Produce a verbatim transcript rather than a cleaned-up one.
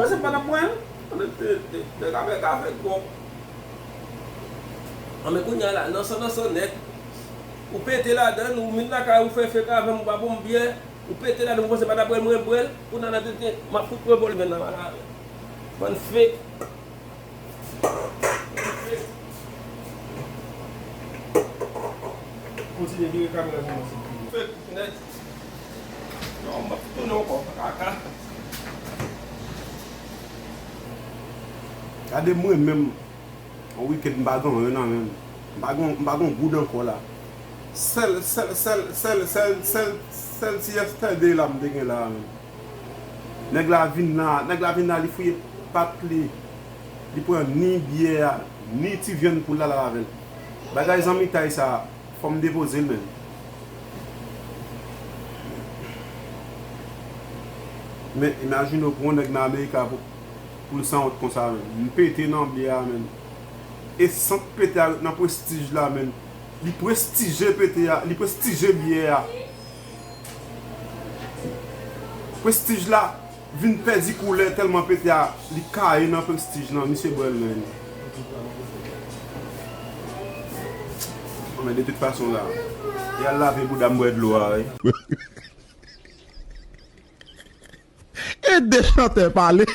Mwen se pa nan pwen. Nèg avèk avèk gòp. Anben kounye a la, nan san nan san nèt. Ou pete ladann, ou vin lakay ou fè fek avè m, ou pa ban m byè. Ou pete ladann, ou panse pa ta bwè l, mwen bwè l. Kounye a nan tenten, m ap fout pran bòl men nan. Bann fek. Kontinye vire kamera sou mwen, silvouplè. Fèk nèt. Non, m ap tounen ankò, kaka. Gade mwen menm, yon wikenn m pa gen anyen nan men m. M pa gen, m pa gen goud ankò la. Sèl, sèl, sèl, sèl, sèl, sèl, sèl ti yesterday la m te gen la menm. Nèg la vin la, nèg la vin la, li fouye pat li. Li pran ni byè a, ni ti vyann pou l al avè l. Bagay zanmitay sa, fò m depoze l menm. Men imajine w pran yon nèg nan Amerika pou, pou l sanwont konsa menm. M pete nan byè a menm. E sant pete a ret nan prestij la menm. Li prestije pete a, li prestije byè a. Prestij la vin pèdi koulè tèlman pete a, li kaye nan prestij lan, misye bwè l menm. Bon, men de tout fason la, y al lave bouda m bwè dlo a, wi. E de chantè pale.